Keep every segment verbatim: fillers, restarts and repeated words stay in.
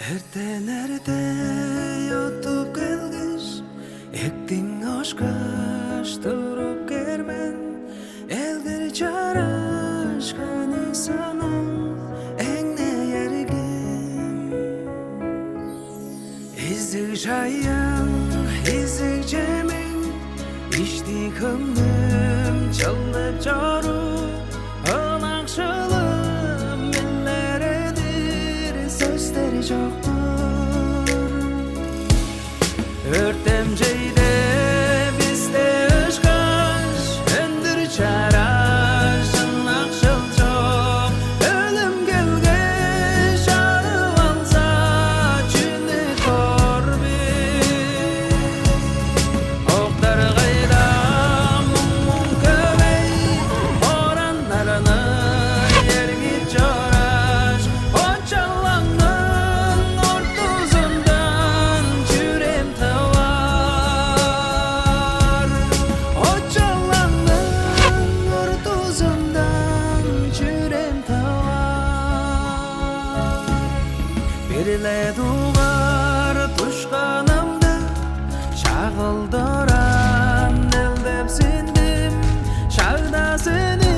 Эртен эрте оттуп келгеш, эктиң ошкаш туруп кээр мен. Элгир чараш ханы санаң эңне эргим. Изиг чаян, изиг чемиң, ишти хөңнүм чылдып чоруп, ынакшылым билдиредир сөстер чок-тур. Өртемчейде бисте ышкаш, өндүр чараш, ынакшыл чок. Өлүм келгеш, чарып алза, чүнү коор бис? Октар кайда, муң-муң көвей, оран нарны эргип чорааш, очалаңның ортузундан чүрем тывар. Очалаңның ортузундан чүрем тывар. Бир-ле дугаар душканымда, шагылдыран элдепсиндим, шагда сени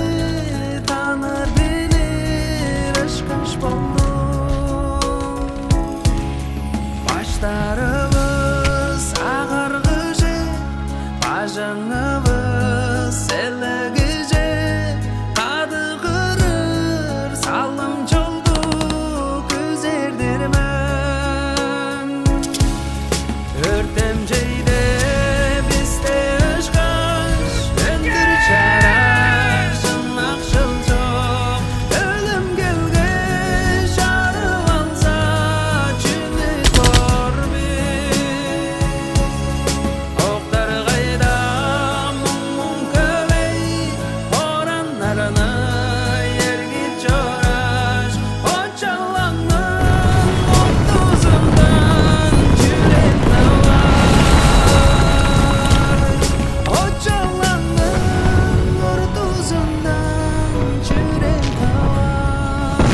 таныр-билир ышкаш болдум. Баштарывыс агыргыже, бажыңывыс элегиже, кады кырыр салым-чолду күзер-дир мен. Өртемчейде бисте ышкаш, өндүр чараш, ынакшыл чок. Өлүм келгеш, чарып алза, чүнү коор бис? Октар кайда, муң-муң көвей, оран нарны эргип чорааш, очалаңның ортузундан чүрем тывар. Очалаңның ортузундан чүрем тывар.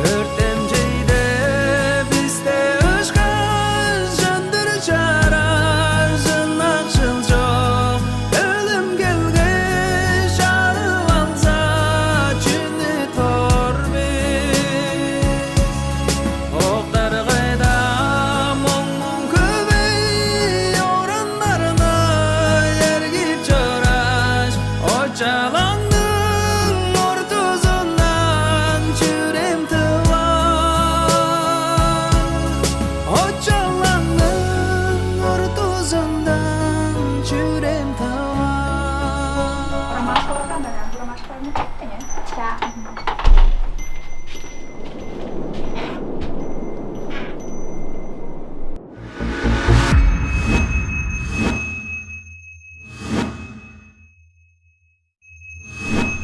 Өртемчейде бисте ышкаш, өндүр чараш, ынакшыл чок. Өлүм келгеш, чарып алза, чүнү коор бис? Октар кайда, муң-муң көвей, ораннарны эргип чорааш, очалаңның ортузундан чүрем тывар. Очалаңның ортузундан чүрем тывар. Ромашкалардан да, ромашкаларны чектиң, э? Чаа.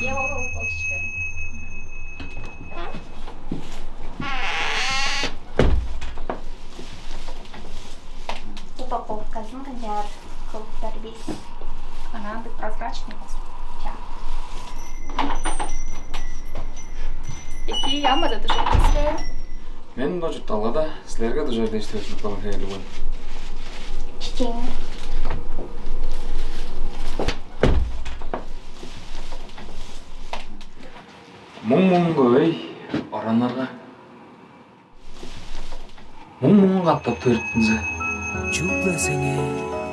Е, ол, ол, ол чечектер. Упаковказын канчаар кылыптар бис? Она быть прозрачный. Ча. Эки Ийе, ам база дужар силер. Мен бо чуртталгада силерге дужар дээш төрүттүнүп калган хевирлиг мен. Чечээң. Муң-муң көвей ораннарга муң-муң катап төрүттүнзе. Чүгле сеңээ